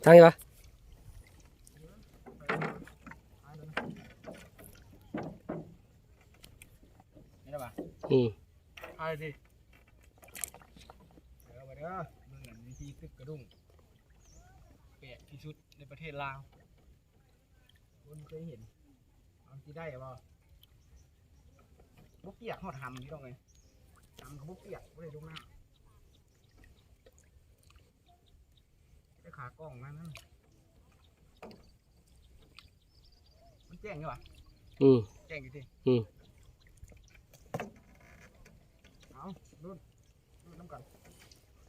ຕັ້ງຢູ່ວະ? ນີ້ລະຫວາ? ອືມ ຖ່າຍດີ. ເດີ ມາເດີ ເບິ່ງອັນວິທີຕຶກກະດຸ້ງ ແປກທີ່ສຸດໃນປະເທດລາວ. ຄົນເຄີຍເຫັນ ເອົາຊິໄດ້ບໍ່? ບໍ່ປຽກຮອດຫຳ ພີ່ນ້ອງເອີຍ ຫຳກໍບໍ່ປຽກ ບໍ່ໄດ້ລົງນ້ຳ ໄດ້ຂາກ້ອງມານັ້ນ ມັນແຈ້ງຢູ່ຫວາ? ອືມ ແຈ້ງຢູ່ຕິ? ອືມ ເອົາລຸ້ນ ລຸ້ນນຳກັນ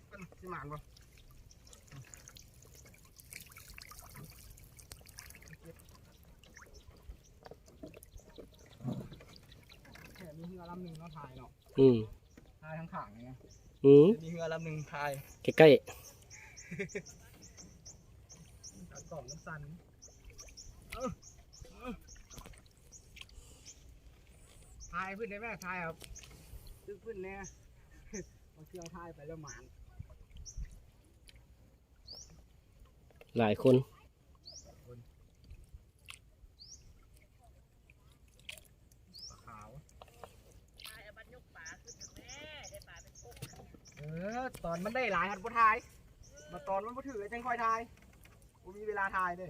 ເພິ່ນຊິໝານບໍ່? ແຄ່ມີເຮືອລຳໜຶ່ງເນາະ ຖ່າຍເນາະ. ອືມ ຖ່າຍທາງຂ້າງນີ້ນະ. ອືມ ມີເຮືອລຳໜຶ່ງຖ່າຍໃກ້ໆ ຕາກ້ອງມັນສັ່ນ. ເອີ ເອີ ຖ່າຍເພິ່ນໄດ້ແມ້? ຖ່າຍເອົາຕຶກເພິ່ນແດ່ ບາງເທື່ອຖ່າຍໄປແລ້ວໝານ. ຫຼາຍຄົນ ປາຂາວ ເອີ ຕອນມັນໄດ້ຫຼາຍຫັ້ນບໍ່ຖ່າຍ ມາຕອນມັນບໍ່ຖືກແລ້ວຈັ່ງຄ່ອຍຖ່າຍ ບໍ່ມີເວລາຖ່າຍເດ້.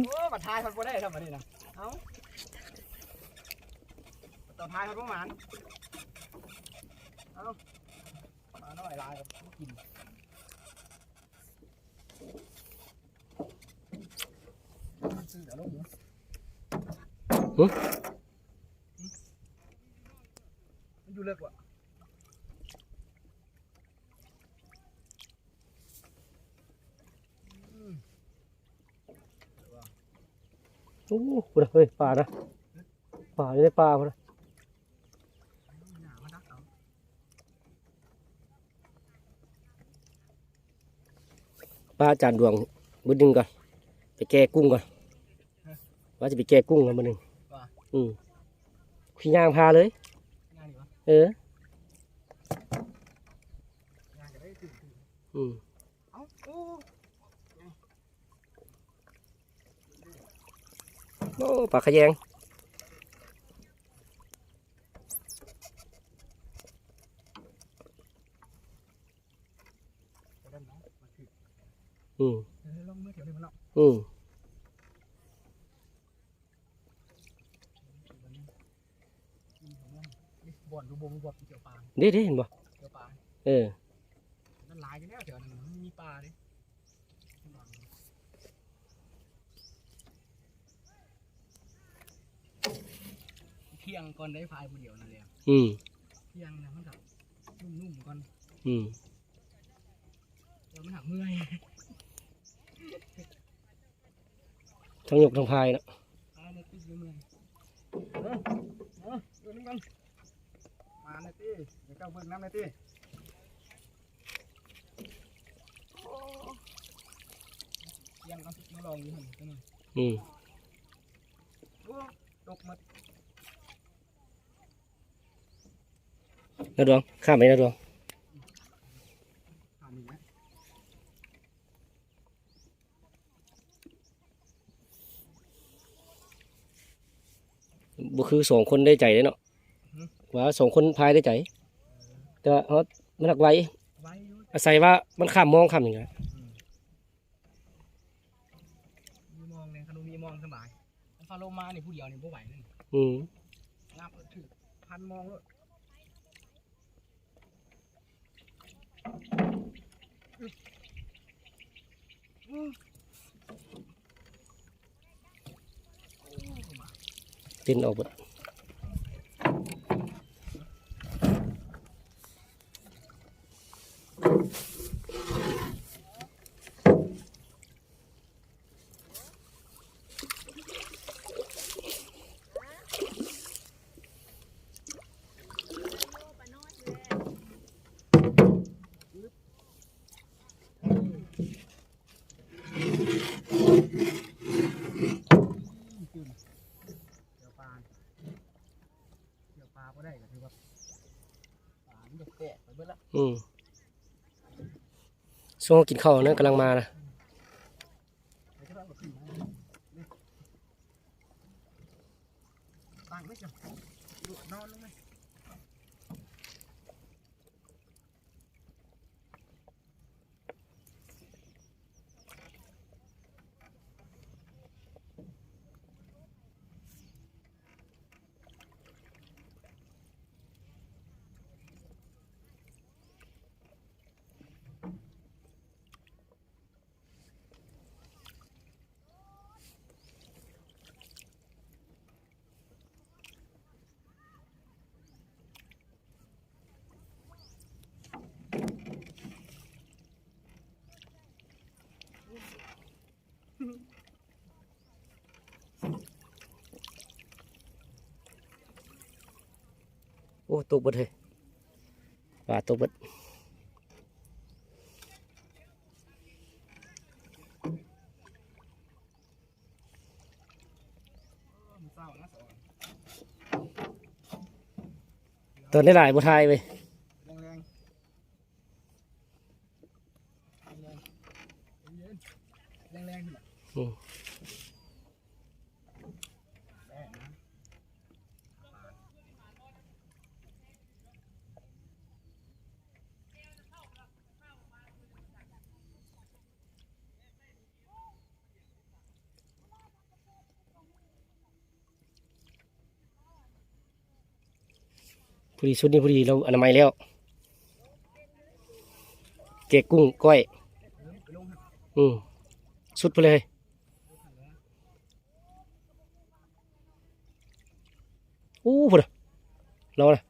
ໂອ້ ບັດຖ່າຍພັດບໍ່ໄດ້ຊ້ຳບັດນີ້ນະ. ເອົ້າ ຕອນຖ່າຍພັດບໍ່ໝານ. ເອົ້າ ປານ້ອຍຫຼາຍກໍບໍ່ກິນ. ຫຶ? ມັນຢູ່ເລິກວະ? ອືມ ໂອ້ ພຸ້ນນະເຮີ້ຍ ປານະ ປາຢູ່ໃນປ່າພຸ້ນນະ. ປາອາຈານດວງບຶດໜຶ່ງກ່ອນ ໄປແກ່ກຸ້ງກ່ອນ. ວ່າຈະໄປແກ່ກຸ້ງແລ້ວມື້ໜຶ່ງ. ວ່າ? ອືມ ຊິຍ່າງພາເລີຍ. ຍ່າງນີ້ຫວາ? ເອີ ຍ່າງກໍໄດ້ຖືກ. ອືມ ເອົ້າ ໂອ້ ໂອ້ ປາຂະແຍງ. ອືມ ເອີ ລອງເມືອແຖວນີ້ມັນເນາະ. ອືມ ບ່ອນຢູ່ ບໍ່ມີບ່ອນກ່ຽວປາ ເດ້ ເດ້ ເຫັນບໍ່? ກ່ຽວປາ ເອີ ມັນຫຼາຍຢູ່ແລ້ວ ແຖວນັ້ນມັນມີປາເດ້. ທ່ຽງກ່ອນໄດ້ພາຍຜູ້ດຽວນັ້ນແຫຼະ. ອືມ ທ່ຽງນະ ມັນກໍນຸ້ມໆກ່ອນ. ອືມ ແຕ່ມັນຫາກເມື່ອຍ ທັງຍົກທັງພາຍເນາະ. ພາຍແລ້ວຕິດຢູ່ເມື່ອຍ. ເອີ ເອີ ເບິ່ງນຳກັນ ມາແນ່ຕິ ໃຫ້ເຈົ້າເບິ່ງນຳແນ່ຕິ. ໂອ້ ທ່ຽງກ່ອນ ມາລອງຢູ່ຫັ້ນຈັກໜ່ອຍ. ອືມ ໂອ້ ຕົກໝົດ. ນາດວງ ຂ້າມໄປນາດວງ. ບໍ່ຄືສອງຄົນໄດ້ໃຈເດ້ເນາະ. ຫຶ? ວ່າສອງຄົນພາຍໄດ້ໃຈ ເອີ ແຕ່ວ່າເຮົາ ມັນຫາກໄວ ໄວຢູ່ ອາໄສວ່າມັນຂ້າມມອງຂ້າມຫຍັງ. ອືມ ມີມອງແດ່ ຄັນບໍ່ມີມອງສະບາຍ. ຄັນຟ້າລົມມານີ້ຜູ້ດຽວນີ້ບໍ່ໄຫວເລີຍ. ອືມ ນັບຖືກພັນມອງໂລດ. ເຕັ້ນອອກເບິດ. ເຈີປາ ເຈີປາບໍ່ໄດ້ກໍຖືວ່າປາມັນຈະແຕກໄປເບິດລະ. ອືມ. ຊ່ວງເຮົາກິນເຂົ້ານັ້ນກຳລັງມານະ. ໂອ້ ຕົກເບິດເຮີ້ຍ ປາຕົກເບິດ. ຕອນໄດ້ຫຼາຍບໍ່ຖ່າຍເວີຍ. ແລງໆ ແລງໆ ອືມ. ພໍດີ ຊຸດນີ້ພໍດີ ລາວອະນາໄມແລ້ວ ແກະກຸ້ງກ້ອຍ. ອືມ ສຸດໄປເລີຍ. ໂອ້ ພຸ້ນນະ ລາວນະ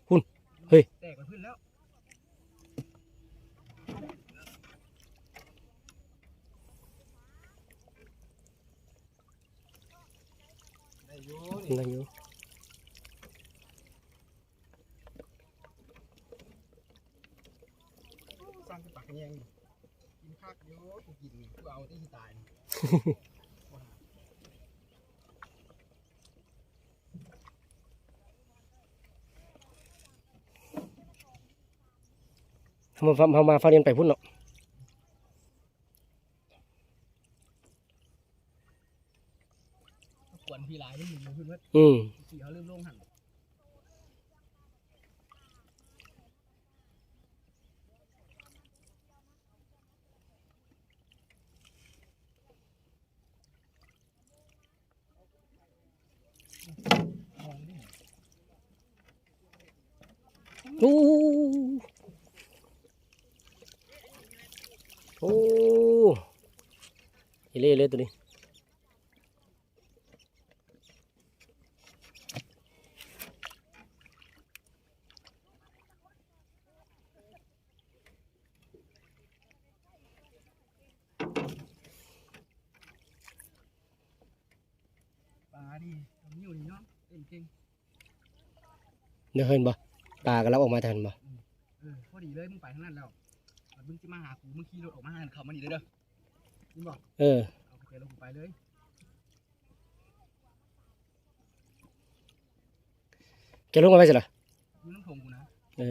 ພຸ້ນ ເຮີ້ຍ ແຕກໄປພຸ້ນແລ້ວ. ໄດ້ຢູ່ ໄດ້ຢູ່. ສ້າງຄືປາກຂະແຍງ ກິນຄັກຢູ່ ຜູ້ກິນນີ້ ຜູ້ເອົາຕິຊິຕາຍ. ເຮົາມາ ເຮົາມາຝັ່ງນີ້ໄປພຸ້ນເນາະ. ກວນພີຫຼາຍ ມັນຢູ່ພຸ້ນເບິດ. ອືມ ທີ່ເຮົາລືມລົງຫັ້ນ. ໂອ້ ໂອ້ ອີ່ຫຼີເລີຍໂຕນີ້. ປານີ້ ມີຢູ່ນີ້ເນາະ ເຕັ້ນເກັ່ງ. ເຫັນບໍ່? ປາກຳລັງອອກມາ ເຫັນບໍ່? ອືມ ເອີ ພໍດີເລີຍ ມຶງໄປທາງນັ້ນແລ້ວ ບາດມຶງຊິມາຫາກູ ມຶງຂີ່ລົດອອກມາຫັ້ນ ເຂົ້າມານີ້ເດີ ເຫັນບໍ່? ເອີ ເອົາກຸນແຈລົດໄປເລີຍ. ແກລົງມາໄວ້ໃສລະ? ຢູ່ນຳຖົງພຸ້ນນະ. ເອີ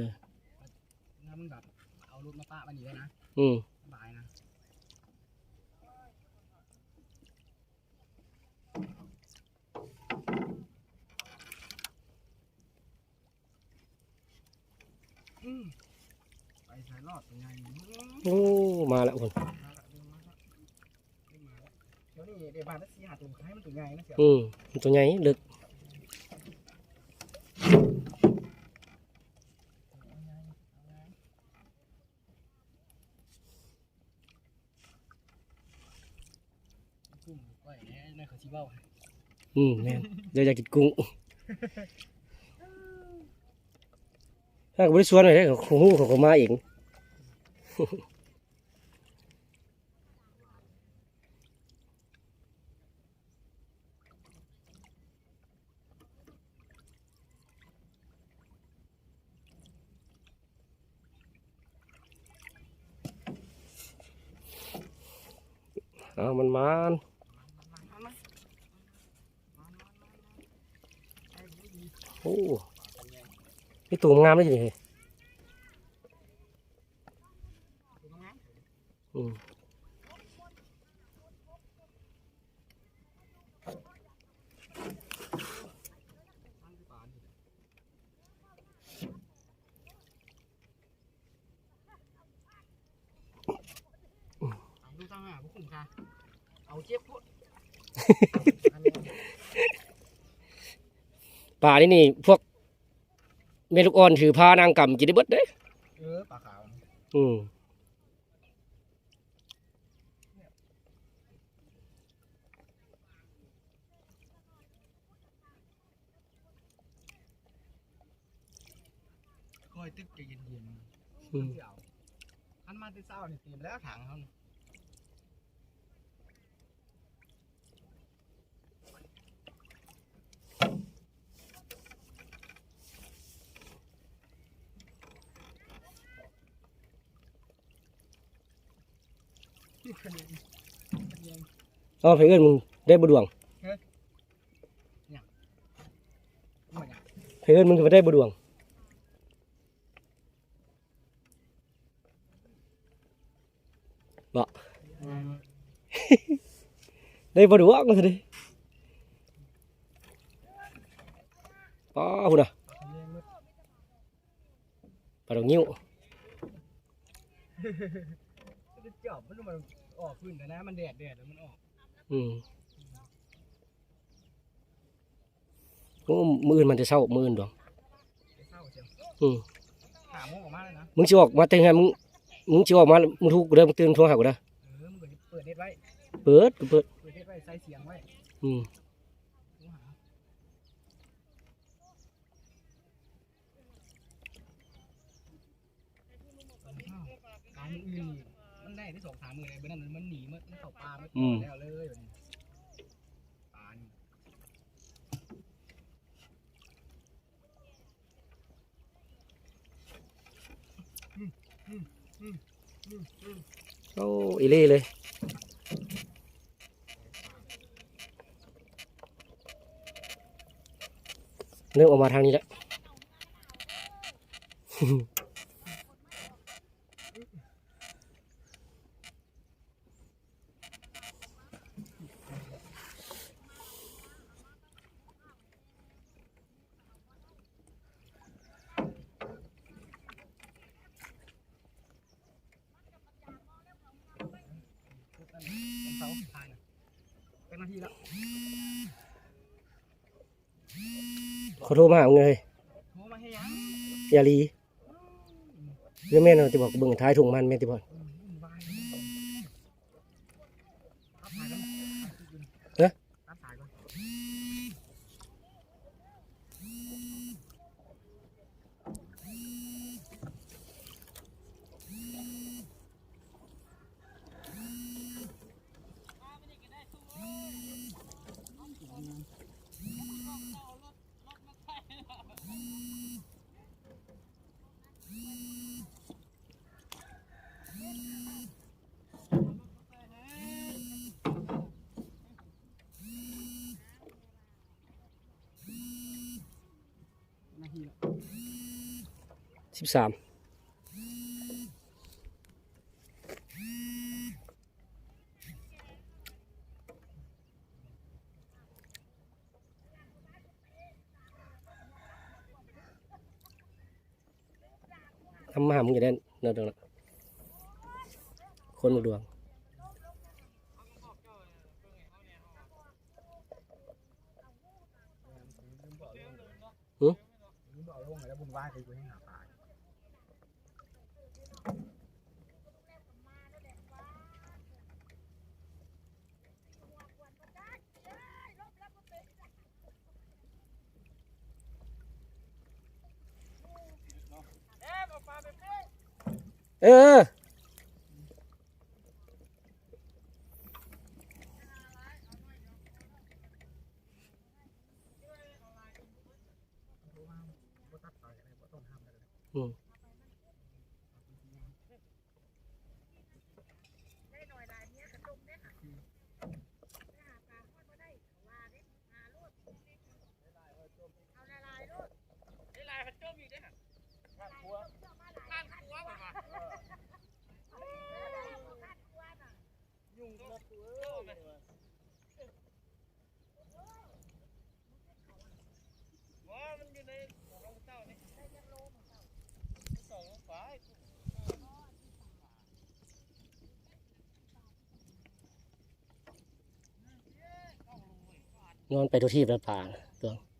ຖ້າມຶງແບບເອົາລົດມາປະໄວ້ນີ້ໄດ້ນະ. ອືມ ສະບາຍນະ. ອືມ ໄປໃສລອດຕົວໃຫຍ່. ໂອ້ ມາແລ້ວພຸ້ນ. ມາແລ້ວ ມາແລ້ວ ມາແລ້ວ. ດຽວນີ້ໄດ້ບາດລະສີ່ຫ້າໂຕ ໃຫ້ມັນຕົວໃຫຍ່ນະເສືອ. ອືມ ມັນຕົວໃຫຍ່ ເລິກ. ກຸ້ງກ້ອຍແດ່ ນັ້ນເຂົາຊິເວົ້າໃຫ້. ອືມ ແມ່ນ ເຈົ້າຢາກກິນກຸ້ງ. ເຮົາກໍບໍ່ໄດ້ຊວນໄປເດ້ ເຂົາຮູ້ ເຂົາກໍມາເອງ. ເອົາ ມັນໝານ. ໂອ້ ມີໂຕງາມເດ້ນີ້. ໂຕງາມ. ອືມ ປານີ້ນີ້ ພວກແມ່ລູກອ່ອນຖືພານາງກຳກິນໄດ້ເບິດເດ້. ເອີ ປາຂາວ. ອືມ. ຄ່ອຍຕຶກໃຈເຢັນໆ ອືມ ຄັນມາແຕ່ເຊົ້ານີ້ເຕັມແລ້ວຖັງເຮົານີ້. ອ້າວ ໃຜເອີ້ນມຶງໄດ້ບໍ່ດວງ? ຫຍັງ? ໃຜເອີ້ນມຶງຄືໄດ້ບໍ່ດວງ? ເນາະ ອືມ ໄດ້ບໍ່ດວງຊັ້ນເດ. ປ້າ ພຸ້ນນະ ປາດອກງິ້ວ ຈອບມັນ ມັນອອກພື້ນແຕ່ນະ ມັນແດດ ແດດແລ້ວມັນອອກ. ອືມ. ໂອ້ ມື້ອື່ນມັນແຕ່ເຊົ້າ ມື້ອື່ນດວງ. ອືມ ຫ້າໂມງອອກມາແລ້ວນະ. ມຶງຊິອອກມາແຕ່ເຮືອນ ມຶງ ມຶງຊິອອກມາ ມຶງໂທກູເດີ ມຶງຕື່ນໂທຫາກູເດີ. ເອີ ມຶງກໍເປີດເນັດໄວ້ ເປີດ ເປີດ ເປີດເນັດໄວ້ ໃສ່ສຽງໄວ້. ອືມ. ການອື່ນມັນໄດ້ໄດ້ສອງສາມມື້ແລ້ວ ມື້ນັ້ນມັນໜີໝົດ ມັນເຂົ້າປ່າໝົດ. ອືມ ແລ້ວເລີຍບາດນີ້ ປານີ້. ໂອ້ ອີ່ຫຼີເລີຍ. ເລີ່ມອອກມາທາງນີ້ແລ້ວ. ເຂົາໂທມາຫາມຶງເລີຍ. ໂທມາເຮັດຫຍັງ? ຢ່າຫຼີ. ແມ່ນຕິບໍ? ເບິ່ງທ້າຍທຸງມັນແມ່ນຕິບໍ? ຮະ? ສິບສາມ. ທຳມາຫາມຶງຢູ່ແດ່ນະ ຄົນບໍ່ດວງ. ຫື? ເອີ. ອືມ. ເວລາເຂົາຈົ່ມອີກເດ້ຫັ້ນ ລ້ານກວ່າ ລ້ານກວ່າ ເພິ່ນວ່າ. ນອນໄປທົ່ວທີບແລ້ວປານະ ຕົວະ.